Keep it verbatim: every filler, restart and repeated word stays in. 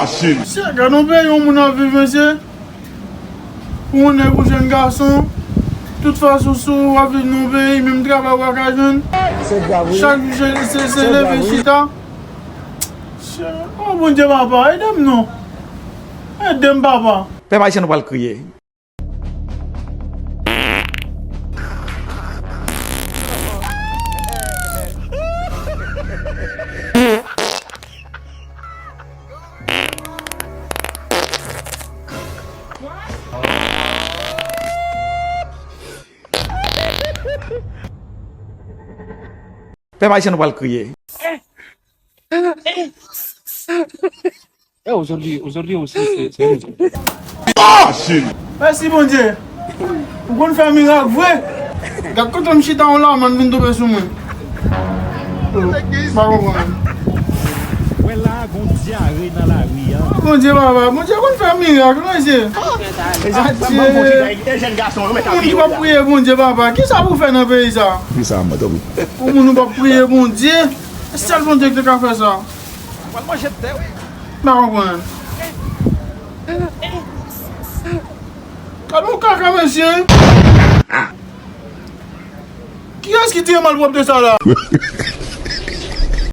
Mesye, gade yon peyi yon moun ap viv, mesye. Pou yon nèg ou jèn gason, tout fason, si w ap viv nan yon peyi, menm travay ou pa ka jwenn. Chak jou se, se, se leve chita. Mesye, oh, Bondye, papa, ede m non. Ede m, papa. Pèp ayisyen, nou pral kriye. Pèp ayisyen, nou pral kriye. Eh, aujourd'hui, aujourd'hui aussi, c'est, c'est... Mèsi, Bondye. Ou konn fè mirak vre. Gad kote m chita yon lamann vin tonbe sou mwen. Pa konprann. Wè la, gon dyare nan lari a. Bondye, papa, Bondye konn fè mirak, non, mesye. Adye. Moun ki p ap priye Bondye, papa. Kisa pou fè nan peyi sa? Kisa, mwen, tanpri? Yon moun ou p ap priye Bondye. Sèl Bondye ki te ka fè sa. Mwen manje tè, wi. M pa konprann. Gade yon kaka, mesye. Kiyès ki tire malpwòpte sa la?